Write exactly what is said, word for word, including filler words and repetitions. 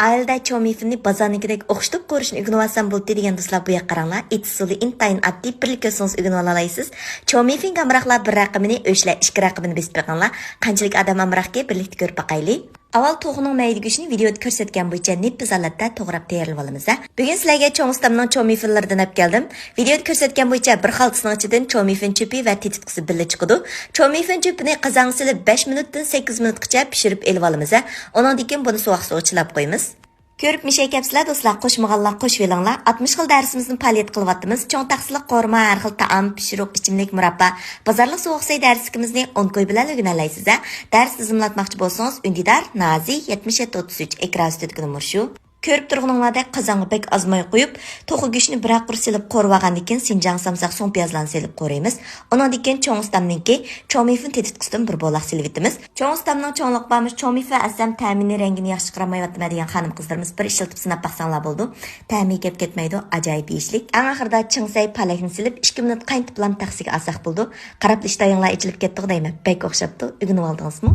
ئائىلىدە چومىفىننى بازارنىڭكىدەك ئوخشىتىپ قورۇشنى ئۆگىنىۋالسام بولدى دېگەن دوستلار، بۇ ياققا قاراڭلار. ئېتىش ئۇسۇلى ئىنتايىن ئاددىي، بىرلا كۆرسىڭىز ئۆگىنىۋالالايسىز. چومىفىنگە ئامراقلار بىر رەقىمىنى، ئۆشلەر ئىككى رەقىمىنى بېسىپ بېقىڭلار. قانچىلىك ئادەم ئامراقكى، بىرلىكتە كۆرۈپ باقايلى. ئاۋۋال توخۇنىڭ مەيدە گۆشىنى ۋىدېئودا كۆرسەتكەن بويىچە نېپىز ھالەتتە توغراپ تەييارلىۋالىمىز ھە. بۈگۈن سىلەرگە چوڭ ئۇستامنىڭ چومىفىنلىرىدىن ئەپ كەلدىم. ۋىدېئودا كۆرسەتكەن بويىچە بىر خالتىسىنىڭ ئىچىدىن چومىفىن چۆپى ۋە تېتىتقۇسى بىللە چىقىدۇ. چومىفىن چۆپىنى قازانغا سېلىپ بەش مىنۇتتىن سەككىز مىنۇتقىچە پىشۇرۇپ ئېلىۋالىمىز ھە. ئۇنىڭدىن كېيىن بۇنى سوغۇق سۇغا چىلاپ قويىمىز. كۆرۈپ مىشەي كەپسىلەر دوستلار، قوشمىغانلار قوشۇۋېلىڭلار. ئاتمىش خىل دەرسىمىزنى پائالىيەت قىلىۋاتىمىز. چوڭ تەخسىلىك قورۇما، ھەر خىل تائام، پىشۇرۇق، ئىچىملىك، مۇراببا، بازارلىق سوغۇق سەي دەرسلىكىمىزنى ئون كوي بىلەن ئۆگىنەلەيسىز ھە. دەرس تىزىملاتماقچى بولسىڭىز، ئۈندىدار نازى يەتمىش يەتتە ئوتتۇز ئۈچ، ئېكران ئۈستىدىكى نومۇر شۇ. كۆرۈپ تۇرغىنىڭلاردەك قازانغا بەك ئاز ماي قۇيۇپ، توخۇ گۆشىنى بىرەر قۇر سېلىپ قورۇۋالغاندىن كېيىن، سىنجاڭ سامساق، سوڭ پىيازلارنى سېلىپ قورۇيمىز. ئۇنىڭدىن كېيىن چوڭ ئۇستامنىڭكى چومىفىن تېتىتقۇسىدىن بىر بولاق سېلىۋېتىمىز. چوڭ ئۇستامنىڭ چوڭلۇقى بارمىش، چومىفىن ئەسلەم تەمىنى، رەڭگىنى ياخشى چىقىرالمايۋاتىمەن دېگەن خانىم قىزلىرىمىز بىر ئىشلىتىپ سىناپ باقساڭلار بولىدۇ. تەمى كەپ كەتمەيدۇ، ئاجايىپ يېيىشلىك. ئەڭ ئاخىرىدا چىڭسەي پالەكنى سېلىپ، ئىككى مىنۇت قاينىتىپلا تەخسىگە ئالساق بولىدۇ. قاراپلا ئىشتىھايىڭلار ئېچىلىپ كەتتىغۇ دەيمەن، بەك ئوخشاپتۇ. ئۆگىنىۋالدىڭىزمۇ؟